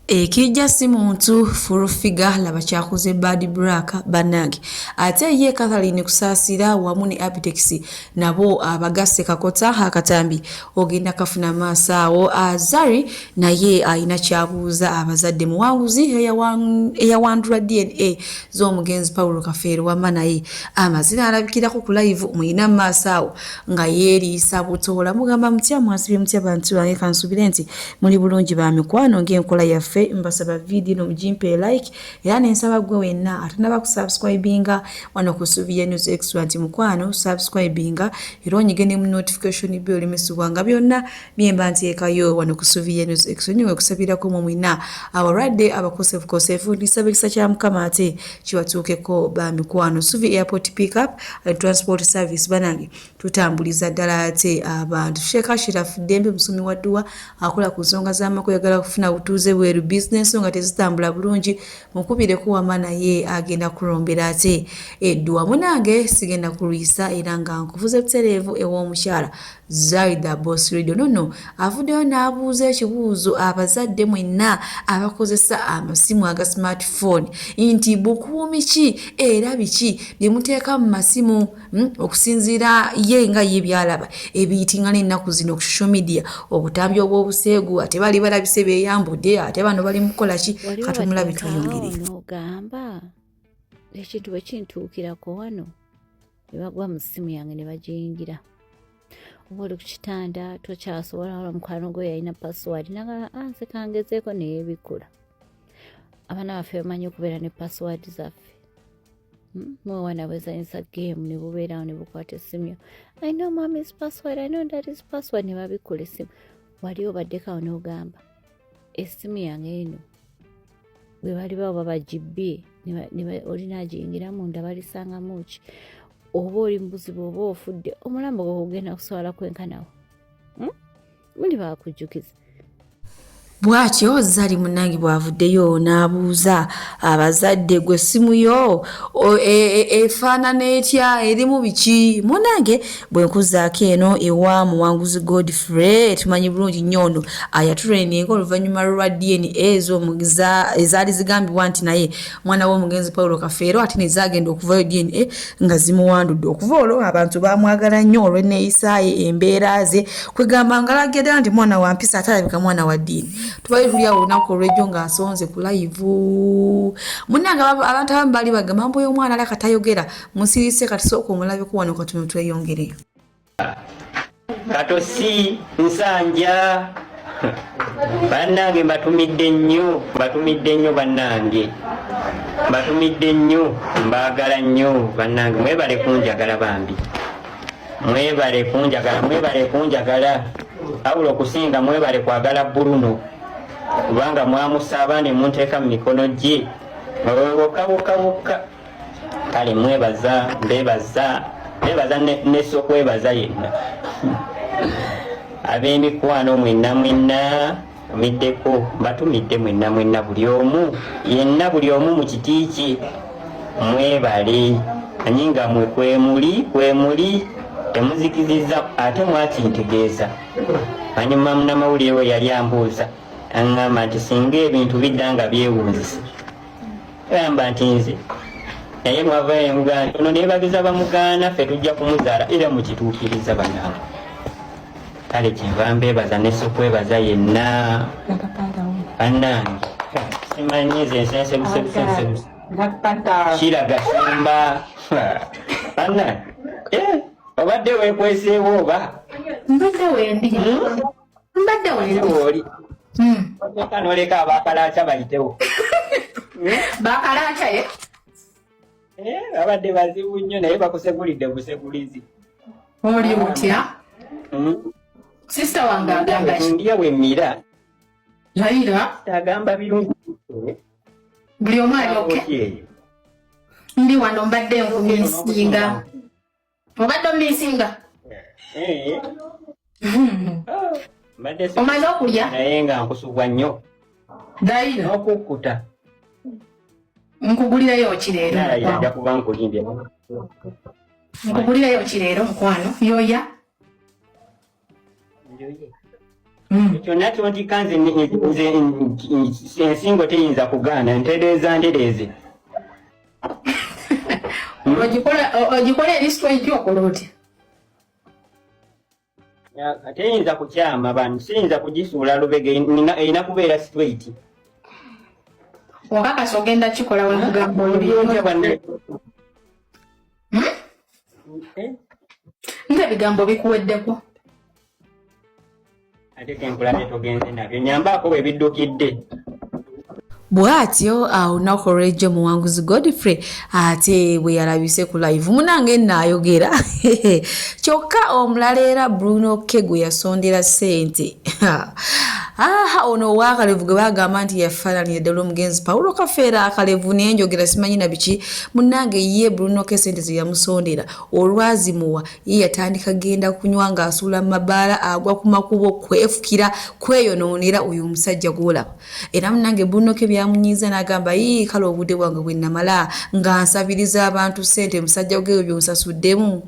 Ekijja si muntu full figure laba kyakoze Bad Black bannange. Ate ye Catherine Kusaasira wamu ne Abitex nabo abagasse kakota akatambi ogenda kafuna maaso awo. Zari naye alina kyabuuza abazadde. Muwanguzi eyawandula DNA z'omugenzi Paulo Kafeero wamma naye amazina alabikirako ku live muyina mu maaso awo nga yeeriisa butoola. Mugamba mutya mwasibye mutya bantu bange, kansubire nti muli bulungi ba mikwano ng'enkola yaffe. Mbasaba vidiyo eno mugimpe like era nensaba gwe wenna atanaba kusubscribinga wano ku Suvia News Extra nti mukwano subscribinga era onyige ne mu notification bell olemesebwa nga byonna byemba nteekayo wano ku Suvia News Extra. Nyiwe kusabirako mwe mwina abalwadde abakosefukosefu, ndisaba ekisa kya Mukama ate kibatuukeko ba mikwano. Suvi Airport Pickup and Transport Service banange tutambuliza ddala ate abantu. Sheikh Ashiraf Ddembe musomi wa dduwa akola ku nsonga z'amaka, oyagala kufuna butuuze bweru, bizinensi nga tezitambula bulungi, mukubireko wama naye agenda kulombera ate edduwa. Munange sigenda kulwisa era nga nkuvuze butereevu ew'omukyala Zaida Boss Radio. Nono avuddeyo n'abuuza ekibuuzo abazadde mwenna abakozesa amasimu aga smartphone nti bukuumi ki era biki bye muteeka mu masimu, Okusinziira ye nga ye byalaba ebiyitingana ennaku zino ku social media, obutambi obw'obuseegu, ate bali balabise beeyambudde, ate bano bali mu kukola ki? Katumulabe tweyongere. N'ogamba ekintu bwe kintuukirako wano ne bagwa mu ssimu yange ne bagiyingira, oba oli ku kitanda tokyasobola, wala mukwano gwe yalina password nagala nze kangezeeko neyebikkula. Abaana baffe bamanyi okubeera ne password zaffe. Mwewana bwezanyisa game ne bubeerawo ne bukwata essimu yo, "I know mommy's password, I know daddy's password," ne babikkula essimu. Wali obaddeko awo n'ogamba essimu yange eno bwe bali bawo babagibbye, olina agiyingira munda balisangamu ki? Oba oli mu buzibu oba ofudde, omulambo gwe gugenda kusobola kwenkanawo? Muli bakujjukiza. Bw'atyo Zari munnange bw'avuddeyo n'abuuza abazadde, gwe essimu yo efaanana etya, erimu biki? Munnange bwe nkuzaako eno ewa Muwanguzi Godfrey, tumanyi bulungi nnyo ono ayatuleninga oluvannyuma lwa DNA ezaali zigambibwa nti naye mwana w'omugenzi Paulo Kafeero, ate ne zaagenda okuvayo DNA nga zimuwandudde. Okuva olwo abantu baamwagala nnyo olw'enneeyisa ye, embeera ze, kwegamba nga alagira ddala nti mwana wa mpisa, ate alabika mwana wa ddiini. Tubali tuli awo olunaku olw'ejjo ng'asonze ku live, munnange abantu abamu baali bagamba mbu oyo omwana alaka tayogera, musirise. Kati sooka omulabeko wano katono tweyongereyo. Katosi Nsanja, bannange mbatumidde nnyo, mbatumidde nnyo bannange, mbatumidde nnyo, mbaagala nnyo bannange, mwebale kunjagala bambi, mwebale kunjagala, mwebale kunjagala, wabula okusinga mwebale kwagala Bruno, kubanga mwamusaba ne munteeka mu mikono gye wokka wokka wokka. Kale mwebaza, mbebaza, mbebaza nesa okwebaza yenna ab'emikwano mwenna mwenna tumiddeko, mbatumidde mwenna mwenna, buli omu yenna, buli omu mu kiti kye, mwebale. Manyi nga mwe kwemuli, kwemuli temuzikiziza ate mwakintegeeza. Manyi munamawulire we yali ambuuza, aŋŋamba nti singa ebintu bidda nga byewunzise, gamba nti nze naye mwavayo nemugamba nti ono nebagiza bamugaana, ffe tujja kumuzaala era mukituukiriza banange. Kale kyenva mbeebaza nesa okwebaza yenna bannange. Simanyi nze nsensebusebusensebusa kiraga simba bannange. Obadde weekweseewo oba? Mbadde wendi. Mbadde wendi. Oli noleka abakalaaca bayitewo. Bakalaaca ye. Babadde bazibu nnyo naye bakusegulidde busegulizi. Oli otya? Sisita wange agamba ki? Ndya wemmira. Layira. Agamba birungi. Buli omu ali okay? Eyo. Ndi wano mbadde nkumisinga. Obadde omisinga? Mbadde Omaze okulya? Naye nga nkusubwa nnyo. Layira. N'okukkuta. Nkugulireyo ki leero? Nalayira nja kuba nkulimbye. Nkugulireyo ki leero mukwano? Yoya? Njoye. Kyonna kyontikka nze nze ensingo teyinza kugaana, ntereeza ntereeze. Ogikola eri straight, okola otya? Teyinza kukyama bano, siyinza kugisuula lubege, erina kubeera straight. Okakasa ogenda kikola wekugamba? Oli otya banne? Nga ebigambo bikuweddeko. Ate kenkulabye togenze nabyo, nyambaako bwe biddukidde. Bw'atyo awo olunaku olw'ejjo Muwanguzi Godfrey ate bwe yalabise ku live munange nnaayogera. Kyokka omulala era Bruno K gwe yasondera ssente, aha, ono ow'akalevu gwe bagamba nti yafaananira ddala omugenzi Paulo Kafeera, akalevu n'enjogera simanyi na biki, munnange ye Bruno K ssente ze yamusondera olwazimuwa, ye yatandika genda kunywa ng'asuula mu mabaala, agwa ku makubo, kwefukira, kweyonoonera. Oyo omusajja gw'olaba era munange Bruno K byamunyiiza n'agamba, "Yii, kale obudde bwange bwe namala nga nsabiriza abantu ssente, musajja gweyo byonsasuddemu."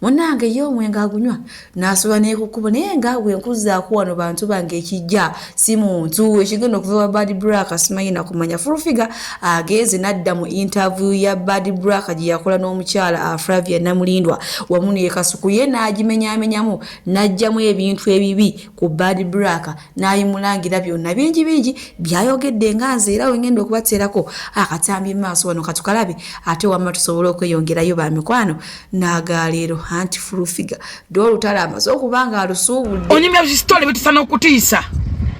Munange ye omwenge agunywa n'asoba n'ekukubo. Naye nga bwe nkuzaako wano, bantu bange, ekijja si muntu ekigenda okuva wa Bad Black simanyi nakumanya. Full Figure agenze n'adda mu interview ya Bad Black gye yakola n'omukyala Flavia Namulindwa wamu ne Kasuku, ye n'agimenyaamenyamu n'aggyamu ebintu ebibi ku Bad Black n'ayimulangira byonna bingi bingi byayogedde. Nga nze era wengenda okubateerako akatambi maaso wano, katukalabe ate wamma tusobole okweyongerayo ba mikwano n'agaleero. Anti Full Figure dde olutalo amaze okuba nga alusuubudde. Onyumya bisitole bitusana okutiisa,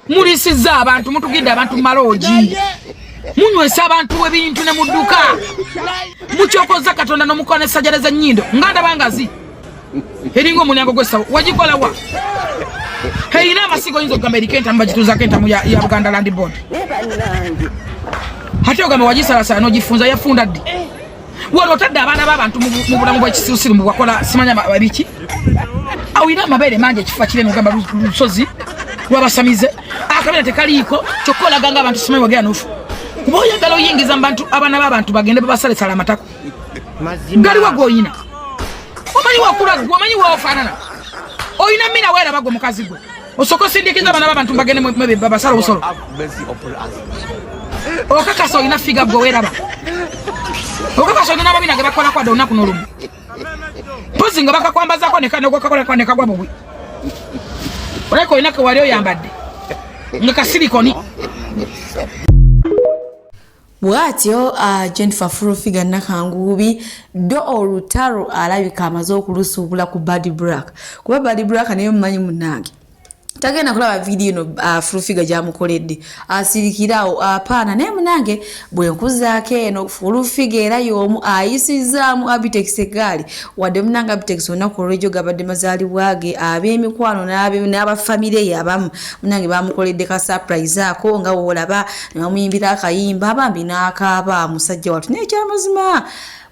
mulisiza abantu, mutugidde abantu mu maloogi, munywesa abantu ebintu ne mudduka, mukyokoza Katonda n'omukola n'essajjala z'ennyindo nga ndaba ngazi eringa omulyango gw'essawo. Wagikolawa? Erina amasiga, oyinza okugamba eriko entamu, bagituuzako entamu ya Buganda Land Board. Ate ogamba wagisalasala n'ogifunza, yafunda ddi? Wano otadde abaana b'abantu mu bulamu bw'ekisirusiru, mu bwakola simanya biki. Awina amabeere mangi, ekifuba kinene, ogamba lusozi lwabasamize, akabeera tekaliiko, kyokka olaga nga abantu simanyi wagera nofu kuba oyagala oyingiza mu bantu, abaana b'abantu bagende babasalesala amatako galiwa g'oyina. Omanyi wakula gwe, omanyi wofaanana, oyina mina weeraba gwe mukazi gwe, osooka osindikiza abaana b'abantu bagende babasala obusolo. Okakasa olina figure gwe weeraba? Okakasa olina n'amabina ge bakolako adde olunaku n'olumu, mpozi nga bakakwambazako nekakolako nekagwa bugwi, oleka olina kewali oyambadde nga kasilikoni. Bw'atyo Jennifer Full Figure Nakanguubi ddo olutalo alabika amaze okulusuubula ku Bad Black, kuba Bad Black naye mumanyi munnange tagenda kulaba vidiyo eno Full Figure gyamukoledde asirikirawo apaana. Naye munange bwe nkuzaako eno, Full Figure era y'omu ayisizaamu Abitex egaali, wadde munange Abitex olunaku olw'ejjo gabadde mazaalibwa ge, ab'emikwano n'abafamire ye abamu munange bamukoledde ka surprise ako nga woolaba ne bamuyimbira akayimba abambi n'akaaba musajja watu. Naye ekyamazima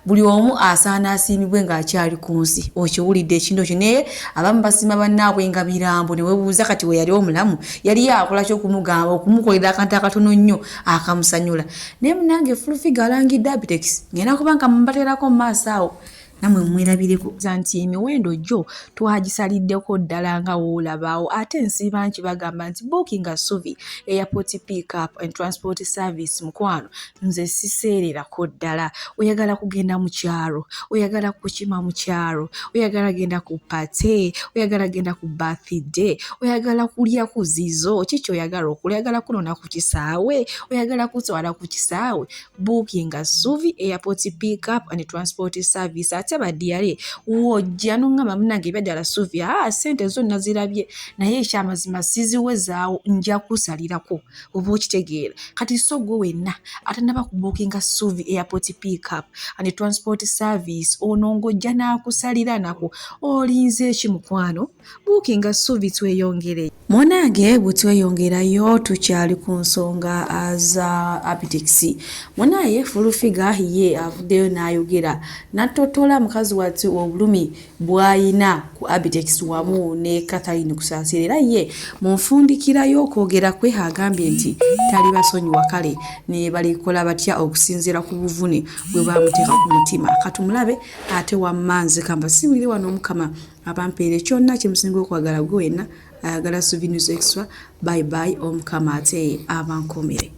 buli omu asaana asiimibwe ng'akyali ku nsi, okiwulidde ekintu ekyo? Naye abamu basiima bannaabwe nga mirambo, ne weebuuza kati we yali omulamu yali akola ki okumugamba okumukolera akantu akatono nnyo akamusanyula. Naye munange Full Figure alangidde Abitex, ngenda kuba nga mubateerako mu maaso awo namwe mwerabireko nti emiwendo gyo twagisaliddeko ddala nga woolabaawo. Ate nsiiba nkibagamba nti bookinga Suvi Airport Pick Up and Transport Service. Mukwano, nze siseererako ddala. Oyagala kugenda mu kyalo, oyagala kukima mu kyalo, oyagala genda ku party, oyagala genda ku birthday, oyagala kulya ku zizo, kiki oyagala okola, oyagala kunona ku kisaawe, oyagala kutwala ku kisaawe, bookinga Suvi Airport Pick Up and Transport Service. Ate baddiyale wojja noŋŋamba, munange ebyaddala Suvi, aa, sente zo nazirabye, naye ekyamazima siziwezaawo, nja kusalirako, oba okitegeera? Kati so gwe wenna atanaba kubookinga Suvi Airport Pick Up and Transport Service, ono ng'ojja n'akusalira nako, olinze eki mukwano? Bookinga Suvi, tweyongere. Munange bwe tweyongerayo, tukyali ku nsonga za Abitex. Munaye Full Figure ye avuddeyo n'ayogera n'attottola mukazi wattu obulumi bw'ayina ku Abitex wamu ne Catherine Kusaasira. Era ye mu nfundikira y'okwogera kwe agambye nti talibasonyiwa kale ne balikola batya, okusinziira ku buvune bwe bamuteeka ku mutima. Katumulabe ate wamma nze kambasiibulire wano. Omukama abampeere kyonna kyemusinga okwagala, gwe wenna. Ayagala Suvi News Extra. Bye bye, Omukama ate abankomere.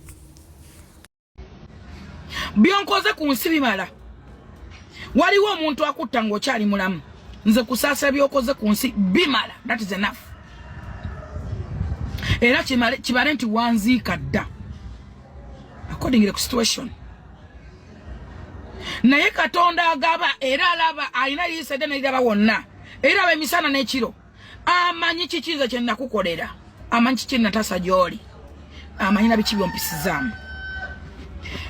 Byonkoze ku nsi bimala. Waliwo omuntu akutta ng'okyali mulamu. Nze kusaasira by'okoze ku nsi bimala. That is enough. Era kibale nti wanziika dda according to situation. Naye Katonda agaba era alaba, alina eriiso eddene eriraba wonna, era aba emisana n'ekiro. Amanyi kiki nze kye nakukolera, amanyi kiki natasa gy'oli, amanyi na biki byompisizaamu.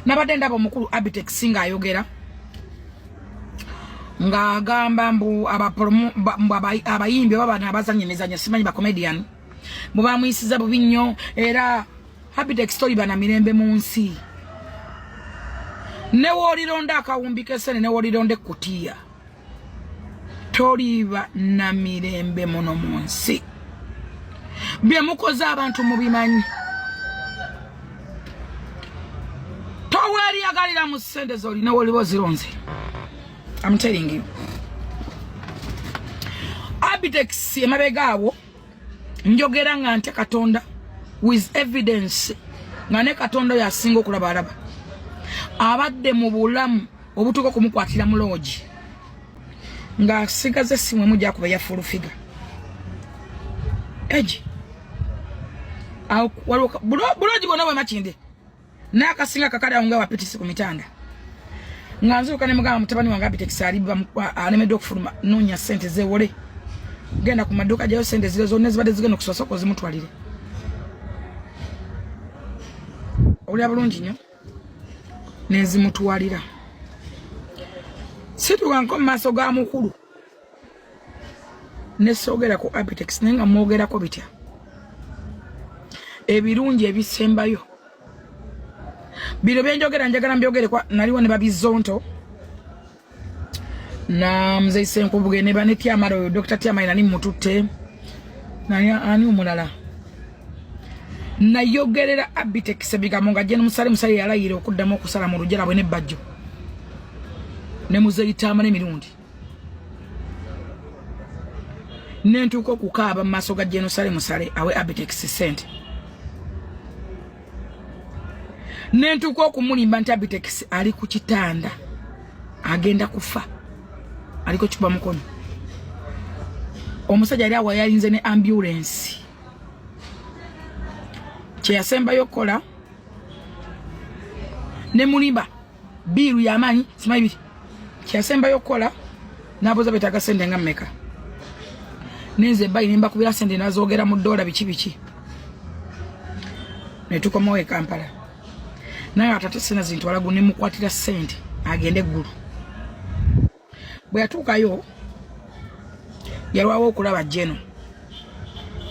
Nabadde ndaba omukulu Abitex ng'ayogera ng'agamba mbu abayimbi oba bano abazannya emizannyo, simanyi ba comedian, mbu bamuyisiza bubi nnyo. Era Abitex toliba na mirembe mu nsi, ne woolironda akawumbi k'essente, ne woolironda ekkutiya, toliba na mirembe muno mu nsi. Bye mukoze abantu mubimanyi. Toweeryagalira mu ssente z'olina, woliba ozironze. I'm telling you. Abitex emabega awo njogera nga ntya Katonda with evidence, nga ne Katonda oyo asinga okulaba alaba abadde mu bulamu obutuuka okumukwatira mu loogi ng'asigaza essimu emu gyakuba ya full figure egi. Awo waliwo buloogi bwonna bwe Makindye n'akasinga kakali awo nga wapitisi ku mitanda, nga nzuuka ne mugamba mutabani wange Abitex ali alemeddwa okufuluma, noonya ssente zeewole, genda ku maduuka gyayo ssente ziro zonna ezibadde zigenda okusula, sooka ozimutwalire. Owulira bulungi nnyo, nenzimutwalira. Situwanko mu maaso ga mukulu nesoogera ku Abitex, naye nga mwogerako bitya ebirungi ebisembayo. Bino byenjogera njagala mbyogere kwa naliwo ne babizonto na mzee Senkubuge ne bane Tyamara, oyo Dr. Tyamara nani mututte nani ani omulala. Nayogerera Abitex ebigambo nga jeno musale musale yalayira okuddamu okusala mu lujja lwabwe ne Bajjo ne muzeeyi Tamale n'emirundi, nentuuka okukaaba mu maaso ga jeno sale musale awe Abitex sente, nentuuka okumulimba nti Abitex ali ku kitanda agenda kufa, aliko kikuba mukono. Omusajja yali awa yalinze ne ambulance. Kyeyasembayo okukola ne mulimba biiru yamaanyi simanyi biri. Kyeyasembayo okukola nabuuza betaaga sente nga mmeka, nenze ebayi nembakubira sente nazogera mu dola biki biki, netukomawo e Kampala. Naye atate sina zintwala gu, nemukwatira sente agende eggulu. Bwe yatuukayo yalwawo okulaba jeno,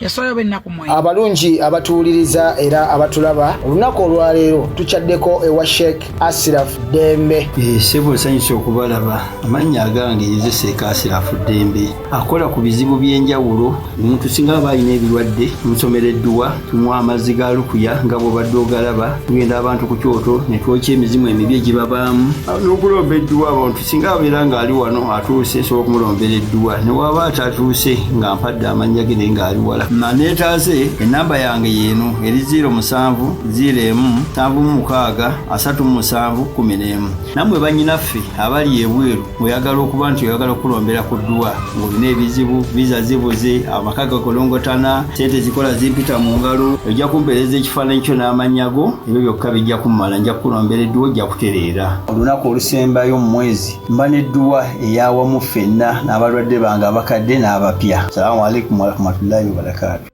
yasolayo bennaku mwe. Abalungi abatuwuliriza era abatulaba, olunaku olwaleero tukyaddeko ewa Sheikh Asiraf Ddembe. Ssebo, nsanyusa okubalaba. Amannya agange nze Seeka Asirafu Ddembe, akola ku bizibu by'enjawulo. Omuntu singa aba alina ebirwadde, tumusomera edduwa, tumuwa amazzi ga lukuya nga bw'obadde ogalaba, tugenda abantu ku kyoto ne twokya emizimu emibi egibabaamu n'okulomba edduwa. Abantu singa abeera ng'ali wano atuuse, nsobola okumulombera edduwa, ne waba atatuuse nga mpadde amannya ge naye ng'ali wala naneetaase. Enamba yange yeeno eri 07 01 76 37 11. Nammwe bannyinaffe abali ebweru, oyagala okuba nti oyagala okulombera ku dduwa ng'olina ebizibu, viza zibuze, amaka gakolongotana, sente zikola zimpita mu ngalo, ojja kumpeereza ekifaananyi kyo n'amannya go, ebyo byokka bijja kummala, nja kukulombera edduwa, ojja kutereera. Olunaku olusembayo mu mwezi mba n'edduwa eyawamu ffenna n'abalwadde bange abakadde n'abapya. Salaamu alaikum warahmatullahi wabarakaatu.